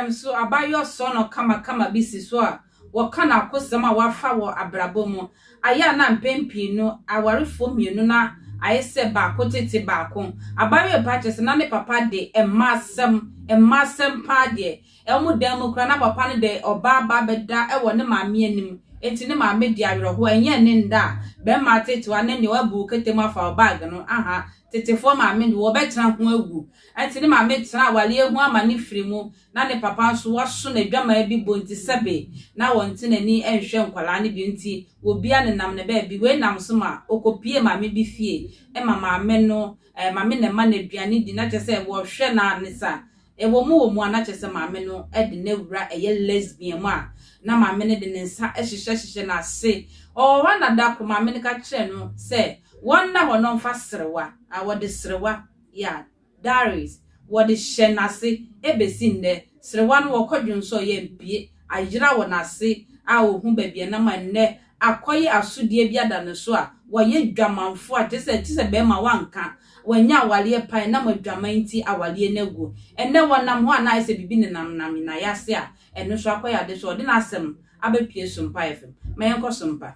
FM so abayewa sɔɔnɔ kamakama bi si so a wɔka n'akosɛm a wafa wɔ abrabɔ mu. Ayɛ a na mpɛn pii no awarefoɔ mmienu no ayɛ sɛ baako tete baako. Abayewa yi paa kyerɛ sɛ na ne papa de mma asɛm, mma asɛm paa deɛ. Wɔn dan mu koraa na papa no de ɔbaa ba bɛda wɔ ne maame anim. Enti ne maame di awerɛhoɔ. Ɛnyɛ ne nda a barima atetewa ne nea wabu wo kete mu afa wo bag no, aha, tetefoɔ maame no wɔbɛtena ho awu. Enti ne maame tenaa awareɛ ho amane firi mu na ne papa nso waso n'adwaman bi bo nti sɛbe na wɔnte n'ani nhwɛ nkwadaa no bio nti wɔbia nenam ne baabi. Wei nam so ma ɔkɔpie maame bi fie ma maame no, maame na ɛma no aduane di na kyerɛ sɛ wɔhwɛ no ara ne sa. Ɛwɔ mu wɔ mu a na kyerɛ sɛ maame no de no awura ɛyɛ lesbian mu a na maame no de ne nsa hyehyɛ hyehyɛ n'ase. Ɔwɔ hɔ a na da koro maame no ka kyerɛɛ no sɛ wɔnna hɔ na ɔmfa serewa, a wɔde serewa, yeah, diaries, wɔde hyɛ n'ase ɛbɛsi nnɛ. Serewa no wɔkɔ dwonsɔ yɛ mpue, ayera wɔ n'ase a ɔhu baabi a ɛnam a nnɛ akɔyɛ asodie bi ada ne so a wɔyɛ dwamanfoɔ a kyerɛ sɛ kyesɛ bɛrima wanka wanya awareɛ pa ɛnam adwaman nti awareɛ no agu ɛnɛ wɔnam hɔ a na ayɛ sɛ biribi nenamnam n'ayase a ɛno nso akɔyɛ ade so ɔde n'asɛm abɛpue Sompa FM ma yɛnkɔ Sompa.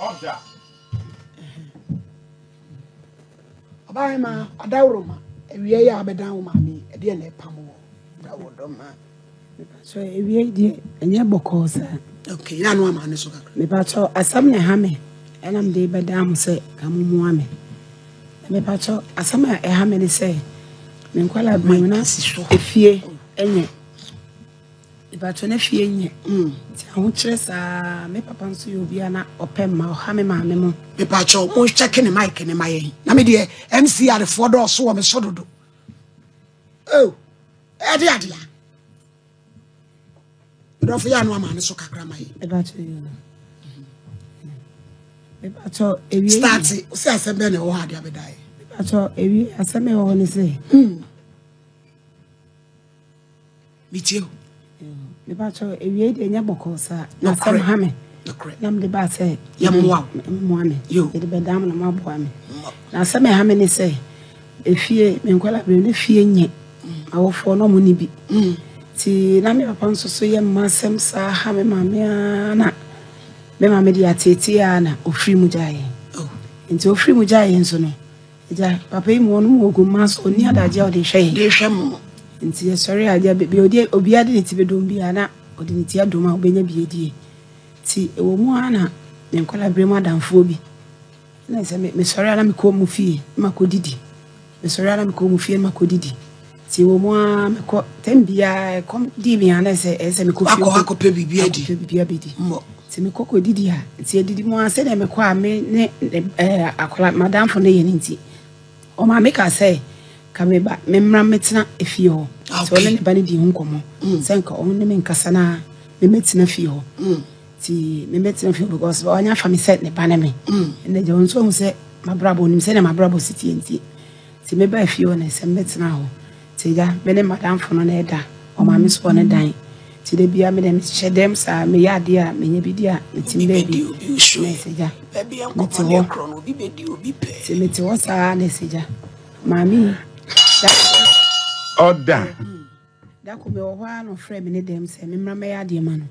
Ɔda. Ɔbahema adaworoma awia yi a abɛdan wo maame yi ɛdeɛ na ɛpam wɔ dawodɔma. Mepakyɛw awia yi deɛ ɛnyɛ bɔkɔɔ saa. Okay, yɛ ano ama ne so kakra. Mepakyɛw asɛm na ɛha me ɛna mede bɛdan mo sɛ ka mo mua me. Na mepakyɛw asɛm a ɛha me ne sɛ me nkwadaa bere mu na efie ɛnyɛ. Mepakyɛw na fie nyɛ. Mm. Nti ahokyerɛ saa me papa nso yɛ obi a na ɔpɛ mma ɔha me maame mo. Mepakyɛw mo nhyɛke ne mic ne ma yɛn. Na me deɛ MCR foɔ dɔɔso wɔ me so dodo. Oh, ɛde adea. Medɔfo yɛ ano ama ne so kakra ma yɛn. Mepakyɛw yɛ. Mepakyɛw ewie. Start sɛ asɛm bɛn na ɛwɔ hɔ ade abɛda yɛ. Mepakyɛw ewie asɛm ɛwɔ hɔ ne sɛ. Mm. Metie o. Mepakyɛw ewiei deɛ nyɛ bɔkɔɔ saa. Na asɛm ha me. Na mede baa sɛ. Yɛmmoa wo. Mmoa me. Mede bɛdan mo na moaboa me. Na asɛm ɛha me ne sɛ efie me nkwadaa bere ne fie nyɛ. Mm. Awofoɔ na ɔmo ne bi. Mm. Ti na me papa nso so yɛ mma asɛm saa ha me maame ara na me maame de ateetee ara na ofiri mu gyaeɛ. Oh. Nti ofiri mu gyaeɛ nso no. Agya, papa yi mu ɔno mu ogu mma so ɔnni adagye a ɔde hwɛ yɛn. De hwɛ mo. Nti yɛsɔre a agya baabi a ɔde obiara de ne ti bɛdom biara na ɔde ne ti adom a ɔbɛnya bi adie. Nti ɛwɔ mu ara na me nkwadaa berɛ mu adamfoɔ bi na sɛ mesɔre a na mekɔ mu fie na makɔdidi. Mesɔre a na mekɔ mu fie na makɔdidi. Nti ɛwɔ mu ara mekɔ tɛm biara ɛkɔm dii me a na ɛsɛ ɛsɛ sɛ mekɔ fie Wakɔ akɔpɛ biribi adi. Akɔpɛ biribi abɛdi. Nti mekɔ kɔdidi a, nti adidi mu ara sɛdeɛ mekɔ a me ne ɛɛ akwadaa madamfo no yɛ no nti, ɔmaa me kaa sɛ ka me ba memmra mmɛtena efie hɔ. Nti ɔne ne ba no dii ho nkɔmmɔ mm. sɛ nka ɔno ne me nkasa na memmɛtena fie hɔ. Mm. Nti memmɛtena fie hɔ because ɔanya afa me sɛ ne ba ne me. Mm. Ɛnna gya ɔno nso ahu sɛ mabrabɔ onim sɛdeɛ mabrabɔ si tie nti. Nti mebaa fie hɔ na sɛ mebɛtena hɔ. Nti agya, me ne m'adamfo no na ɛda, ɔma me so wɔ ne dan. Nti da biara me deɛ mehyɛ dɛm saa, meyɛ adeɛ a menya bi di a, metim baabi. Na ɛsɛ agya, mete hɔ. Nti mete hɔ saa na ɛsɛ agya, maame yi, da Ɔda. Da ko mewɔ hɔ ara na ɔfrɛɛ me ne dɛm sɛ memmra mmɛyɛ adeɛ ma no.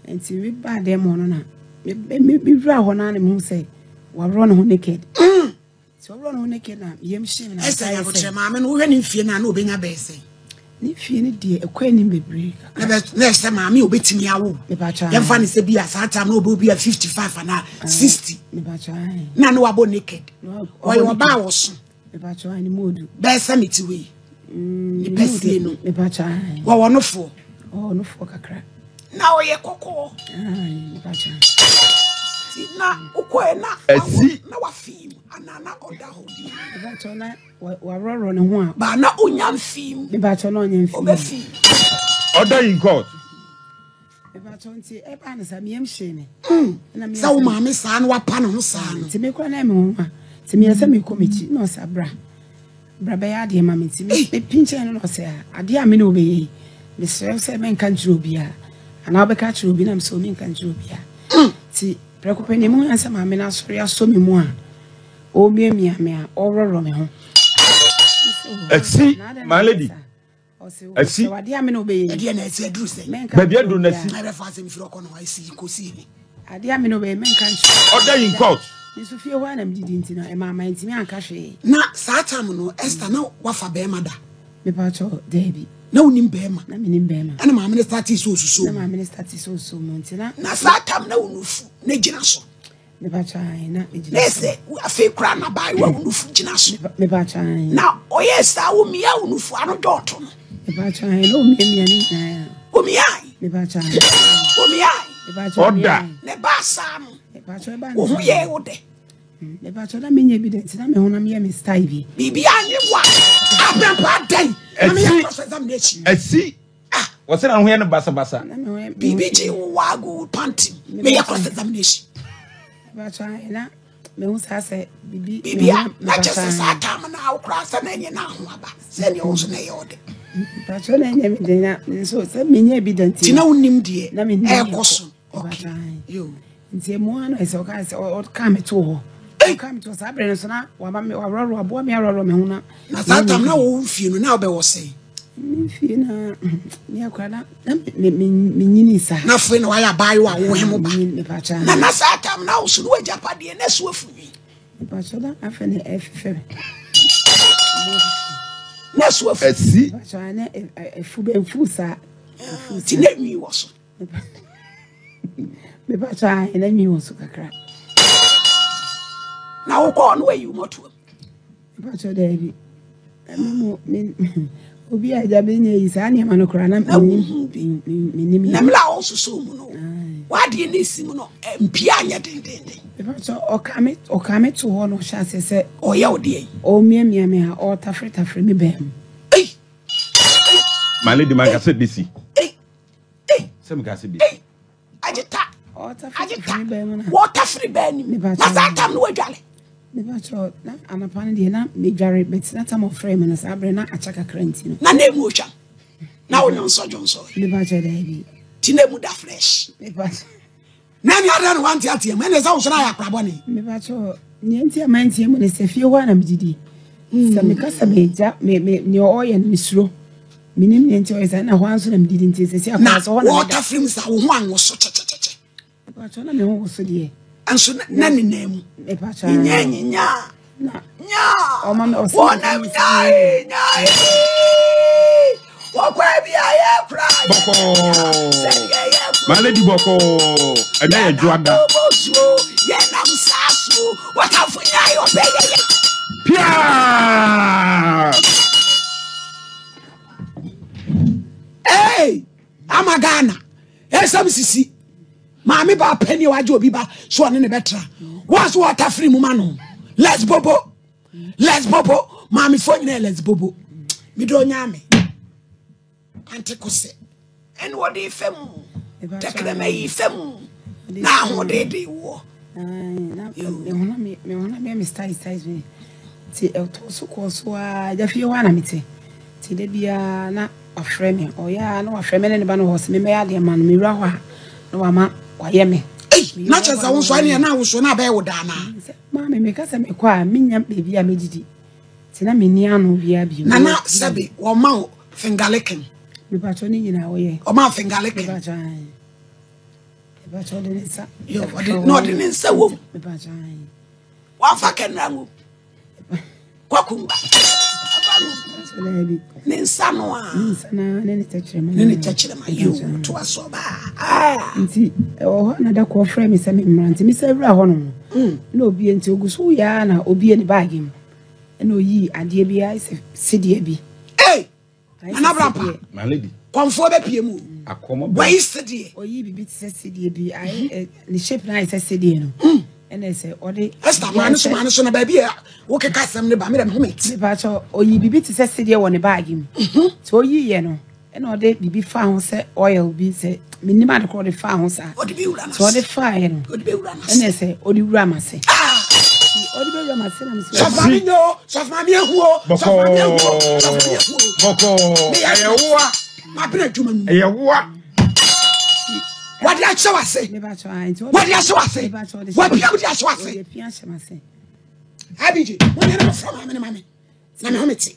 Nti mebaa dɛm hɔ no na mewura hɔ no ara na mehu sɛ waworɔ ne ho naked. Sɛ ɔworɔ ne ho naked na me yam hyee me na Esther metaa yɛ Nyabotrɛ sɛ. maame no wohwɛ ne mfie no a na ɔbɛnya bɛyɛ sɛn? Ne mfie no deɛ ɛkɔ anim bebree kakra. Na bɛ na ɛsɛ maame a ɔbɛtumi awo. Mepakyɛ Yɛmfa ne sɛ bi a saa time na ɔbɛ obi a 55 anaa 60. Mepakyɛ ae. Na ne wabɔ naked. Na Ɔyɛ wabɔ ɔbaa a naked. ɔso. Mepakyɛ ae ne mu odu. Bɛyɛ sɛ mete wei. Mm, Ne pɛsie no. Mepakyɛ ae. Wɔwɔ nofoɔ. Ɔwɔ nofoɔ kakra. Na ɔyɛ kɔkɔɔ. Ae mepakyɛ ae. Nti na wokɔɛ na Asi. na wafii mu. Anaa na ɔda hɔ bi. Mepakyɛw na waworɔworɔ ne ho a. Ba na onya mfii mu. Mepakyɛw na ɔnya mfii mu. Ɔbɛfii. Order in court. Mepakyɛw nti ɛbaa no saa meyam hyee me. Mm. Sɛ wo maame saa na wapa ne ho saa no. Nti me kora na ɛme nwanwa. Nti meyɛ sɛ mekɔ m'akyi na ɔsɛ bra. Bra bɛyɛ adeɛ ma me nti mepinkyɛn no na ɔsɛ adeɛ a me ne wobɛyɛ yi mesrɛ sɛ menka nkyerɛ obiara anaa wobɛka akyerɛ obi na mesɛ menka nkyerɛ obiara. Nti Prɛko pɛ, nea mihui ara ne sɛ maame no asɔre asɔ me mu a ɔremiamia me a ɔreworɔworɔ me ho. Asi, my lady. Asi. Ɛdeɛ na ɛsɛ aduru sɛ. Baabi aduru na asi. Ɛbɛfa asɛm firi ɔkɔ no asi kɔsi he. Adeɛ a me na ɔbɛyɛ menka nkyerɛ. Order in court. Me nso fie hɔ a na medidi nti no ɛmaa mantumi anka hwee. Na saa time no Esther na wafa bɛrima da? Mepakyɛw, daabi. Na wonim bɛrima? Na menim bɛrima. Ɛna maame no startee sɛ osuso mu. Na maame no startee sɛ osuso mu nti na. Na saa time na wo nufu na gyina so. Mepakyɛw ae na megyina so. Na ɛsɛ afei koraa na abaayewa wo nufu gyina so. Mepakyɛw ae. Na ɔyɛ saa omia wo nufu ano dɔɔto no. Mepakyɛw ae na omiamia ne nyinaa. Omiae. Mepakyɛw ae. Omiae. Mepakyɛw Ɔda. Ne ba saa no. Wo ho yɛ wo dɛ. Mepakyɛw na menyɛ bi dɛ nti na me honam yɛ me style bi. Biribi anye wa. Abɛmpa adɛn. Na meyɛ cross examination. Asi. Ah. Wɔsɛ na ho yɛ no basabasa. Biribi gye wo wa agu wo panty. Meyɛ cross examination. Mepakyɛw na mehu saa sɛ bibi. Bibi a na kyɛ sɛ saa tam na awokora sɛ na ɛnyɛ na ho aba. Sɛ deɛ wo nso na ɛyɛ ɔdɛ. Mepakyɛw na ɛnyɛ me den na nso sɛ menyɛ bi dɛ nti. Ti na wonim deɛ ɛkɔ so. Okay. Yo. Nti emu ano sɛ ɔka sɛ ɔka me to hɔ. Ɔka me to saa bere no so na wama me waworɔworɔ aboa me aworɔworɔ me ho na. Na saa tam na wo mfie no na wobɛwɔ sɛn? Me mfie na me akora na na me me me nyini saa. Na afei na wayɛ abaayewa a wo he mo ba. Na na saa tam na wo so no w'agyapadeɛ na ɛso afu nwi. Mepakyɛ na afei na ɛfefɛ me. Na ɛso afu. Ɛsi. Mepakyɛ na ɛfu bɛ nfu saa. Ti na nwi wɔ so. Mepakyɛ ahe na nwi wɔ so kakra. Na wokɔɔ no wayi wo mɔtoam. Mepakyɛ daabi. Ɛno mu me obi a agya bɛnya yi saa nneɛma no koraa na menim bi. Na mmerɛ a wɔsosɔ mu no wadeɛ no ɛsi mu no mpia anyɛ dendenden. Mepakyɛ ɔka me to hɔ na ɔhyɛ aseɛ sɛ ɔyɛ wo deɛ yi. Ɔmiamia me ha ɔtafretafre me bɛn mu. My lady manka sɛ bɛsi. Sɛ meka sɛ bɛsi. Agye ta. Agye ta. Wɔtafere bɛn nim. Na saa tam no wadwale. Mepakyɛ na anapa no deɛ na medware but na tam ɔfrɛ me no saa berɛ na akyɛ kakra nti no. Na na emu otwa. Na wo nyonsɔ dwonsɔ. Mepakyɛ daabi. Ti na emu da fresh. Mepakyɛ. Na ɛne adɛn na wanteatea mu? Ɛne sɛ wo so na ayɛ akora bɔne. Mepakyɛ nea nti a manteɛ mu ne sɛ fie hɔ a na medidi. Sɛ meka sɛ megya me me nea ɔyɛ no mesuro. Menim nea nti ɔyɛ saa na hɔ ara nso na medidi nti sɛ si akora so hɔ na meda. Na wɔtafere mu saa wo ho anwoso kyɛkyɛkyɛkyɛ. Mepakyɛ na me ho woso deɛ. Nso na ne nan mu. Mepakyɛ. Nyinya nyinya. Na. Nya. Ɔma me ɔsɛ. Wɔnam nyae nyae. Wɔkɔ bi a yɛ kura. Bɔkɔɔ. My lady bɔkɔɔ. Ɛnɛ yɛ dwoada. Yɛnam saa so. Wɔtamfo nyae ɔbɛ yɛ yɛ. Piaa. Hey, ama Ghana. Esam sisi. Maame ba pɛ ne wagye obi ba so ɔne ne bɛtra. Wɔn so wɔtafiri mu ma no. Let's bobo. Let's bobo. Maame fo nyinaa let's bobo. Me do nyame. Ante kose. Ɛne wɔde fam. Tɛkrɛma yi fam. Na ahoɔden de woɔ. Me honam yɛ me style style bi. Nti ɛtɔ so kɔɔ so ara agya fie hɔ ara na mete. Nti da biara na wafrɛ me. Ɔyɛ a na wafrɛ me ne ne ba no hɔ sɛ memmɛyɛ adeɛ ma no. Mewura hɔ a na wama wayɛ me. Ei, na kyerɛ sɛ wo nso ɛneɛ na woso na abɛyɛ wo daa naa. Sɛ maame meka sɛ mekɔ a menya baabi a mɛdidi. Nti na menni ano biara bio. Nana sɛbe wɔma wo finger licking. Mepakyɛ ne nyinaa wɔyɛ. Ɔma wo finger licking. Mepakyɛ ae. Mepakyɛ ɔde ne nsa. Yo, ɔde na ɔde ne nsa wom. Mepakyɛ ae. Wamfa kɛnra ngum. Kwakumba. Ne nsa no a. Ne nsa no ne ne tɛkyerɛma. Ne ne tɛkyerɛma. Yo, to aso ba. Ah. Nti ɛwɔ hɔ na da kɔ frɛ me sɛ me mmra nti me sɛ wura hɔ no. Mm. Na obie nti ogu so yɛ na obie ne baage mu. Ɛna oyii adeɛ bi ayɛ sɛ sedeɛ bi. Hey! Nana Brampa. My lady. Kɔnfoɔ bɛ pie mu. Akɔmɔ bɛ. Wayi sedeɛ. Oyi bibi te sɛ sedeɛ bi ayɛ ne shape na ayɛ sɛ sedeɛ no. Ɛna sɛ ɔde. Esther maa ne so maa ne so na baabi a wokeka asɛm ne ba mi dɛ me ho me ti. Mepakyɛ oyi bibi te sɛ sedeɛ wɔ ne baagi mu. Sɛ oyi yɛ no ɛna ɔde bibi fa ho sɛ oil bi sɛ menim ade korɔ ɔde fa ho saa. Ɔde bi wura n'ase. Sɛ ɔde fa yɛ no. Ɔde bi wura n'ase. Ɛna sɛ ɔde wura m'ase. Ɔde bɛ wura m'ase na mesɛ. Sɔfo maame nyɛ o sɔfo maame ehu o sɔfo maame ehu o sɔfo maame ehu o. Bɔkɔɔ ɛyɛ woa. Mabena adwuma mu. Ɛyɛ woa. Wɔde ahyɛ w'ase. Wɔde ahyɛ w'ase. Wɔapia wɔde ahyɛ w'ase. Abigye, mo nyɛ na mo fura maame ne maame na me ho me te.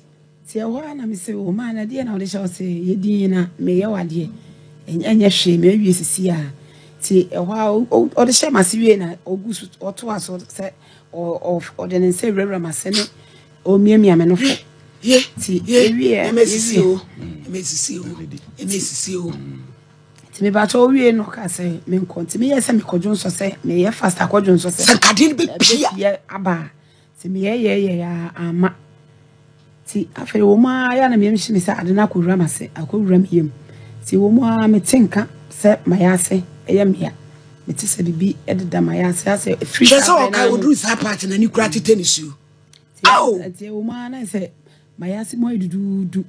Nti ɛhɔ ara na mese, o maa na deɛ na wode hyɛ wo sɛ yɛ din na meyɛ wo adeɛ. Ɛnyɛ hwee, mewie sisi a. Nti ɛhɔ ara ɔde hyɛ m'ase wie na ɔgu so ɔtoa so sɛ ɔde ne nsa wurawura m'ase ne ɔmiamia me nofo. Nti ewie ewie. Nti mebakyɛ owie no ɔka sɛ menkɔ. Nti meyɛ sɛ mekɔdwo nsɔ sɛ meyɛ fast akɔdwo nsɔ sɛ. Sɛ nkadeɛ no bɛpia. Aba. Nti meyɛyɛɛyɛɛ ara amma. Nti afei ɛwɔ mu ara yɛ a na me yam hye me sɛ ade no akɔwura m'ase, akɔwura me yam. Nti ɛwɔ mu ara mete nka sɛ m'ayase yɛ me ya. Mete sɛ biribi deda m'ayase asɛ ɛfiri Kyerɛ sɛ saa berɛ no ɔkae ara no. ɔduru saa part no ani koraa tetɛ nisuo. Ao! Nti ɛwɔ mu ara na sɛ M'ayase mu ayɛ duduudu.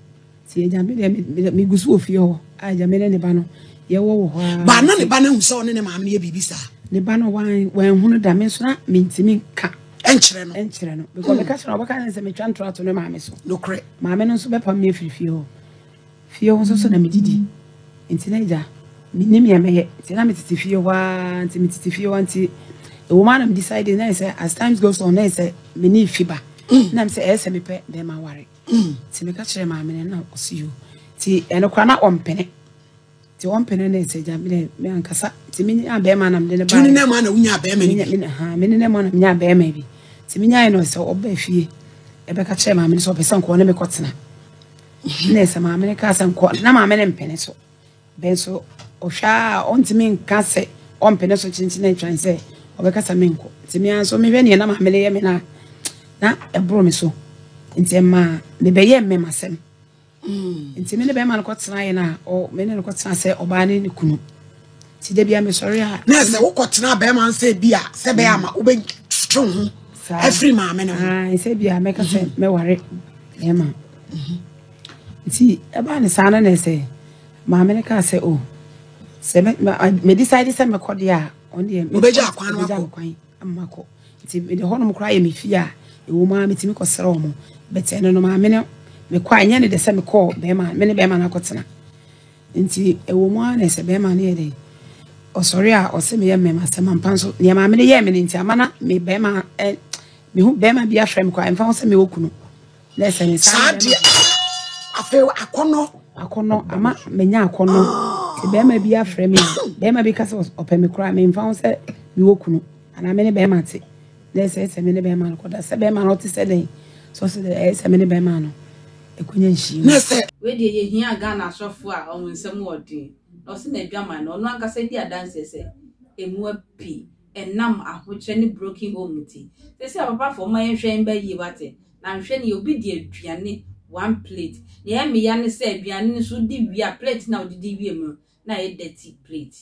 Nti agya me deɛ megu so wɔ fie hɔ a agya me ne ne ba no yɛwɔ wɔ hɔ ara. Ba na ne ba no ahu sɛ ɔne ne maame no yɛ biribi saa? Ne ba no wanhunu da me nso na mentumi nka. Ɛnkyerɛ no. Ɛnkyerɛ no because meka kyerɛ no ɔbɛka ne sɛ metwa ntorɔ ato ne maame so. Nokorɛ. Maame no nso bɛpam me afiri fie hɔ. Fie hɔ nso so na medidi. Nti na agya, mennim nea mɛyɛ. Nti na metete fie hɔ ara, nti metete fie hɔ nti ɛwɔ mu ara na me decide na yɛ sɛ as times goes on na yɛ sɛ me ne fi ba. Na me sɛ ɛyɛ sɛ mepɛ bɛrima aware. Nti meka kyerɛ maame no na ɔsi yo. Nti ɛno koraa na ɔmpene. Nti ɔmpene na ɛsɛ gya me me ankasa. Nti menya bɛrima na mede ne ba. Nti ne ma na wonya bɛrima no bi. Me ne ne ma na menya bɛrima bi. Nti menyae no sɛ ɔba fie ɛbɛka kyerɛ maame no sɛ ɔpɛ sɛ nkɔɔ ne mekɔtena. Na sɛ maame no kaa sɛ nkɔ na maame no mpene so. Bɛn nso ɔhwɛ a ɔntumi nka sɛ ɔmpene so kyenkyen atwan sɛ ɔbɛka sɛ menkɔ. Nti me ara nso mehwɛ nea na maame no yɛ me no a na ɛboro me so. Nti ɛmaa mebɛyɛɛ mmɛmasɛm. Mm. Nti me ne bɛrima no kɔtenaeɛ no a me ne no kɔtena sɛ ɔbaa ne ne kunu. Nti da bia mesɔre a. Na sɛ wokɔtena bɛrima no sɛ bi a sɛ bɛyɛ ama wobɛtwe wo ho afiri maame no ho. Sɛ bi a mɛka sɛ mɛware bɛrima. Nti ɛbaa ne saa no na sɛ maame no kaa sɛ o oh, sɛ me decide sɛ mɛkɔ deɛ a ɔno deɛ mɛgya kwan no akɔ kwan ama kɔ nti mede hɔnom koraa yɛ me fie a ɛwɔ mu a metumi kɔsrɛ wɔn bɛtɛ no no maame no mekɔ a ɛnyɛ ne de sɛ mekɔɔ bɛrima me ne bɛrima no akɔtena nti ɛwɔ mu a na sɛ bɛrima no yɛ dɛ ɔsɔre a ɔsɛ meyɛ mmɛma sɛ mampa nso nea maame no yɛɛ me no nti ama na me bɛrima ɛ mehu bɛrima bi afrɛ me kɔ a ɛmfa ho sɛ mewɔ kunu Na ɛsɛ ne saa deɛ afei akɔnɔ. Akɔnɔ ama menya akɔnɔ. Sɛ bɛrima bi afrɛ me a, bɛrima bi ka sɛ ɔpɛ me koraa memfa ho sɛ mewɔ kunu anaa me ne bɛrima te. Na ɛsɛ sɛ me ne bɛrima no kɔda. Sɛ bɛrima no ɔte sɛ dɛn? Sɛ ɔsɛ dɛ ɛyɛ sɛ me ne bɛrima no ɛkɔnya nhyiam. Na ɛsɛ. Wei deɛ yɛhia Ghana asɔfoɔ a wɔn nsɛm wɔ den. Na ɔse n'adwaman no, ɔno ankasa di adanseɛ sɛ ɛmu api ɛnam ahokyerɛ ne broken home nti. Seesei apapafoɔ momma yɛnhwɛ yɛn ba yie wate. Na nhwɛ nea obi di aduane one plate. Nea ɛyɛ me ya ne sɛ aduane no nso wodi wie a plate no a wode di wie mu no na ayɛ dirty plate.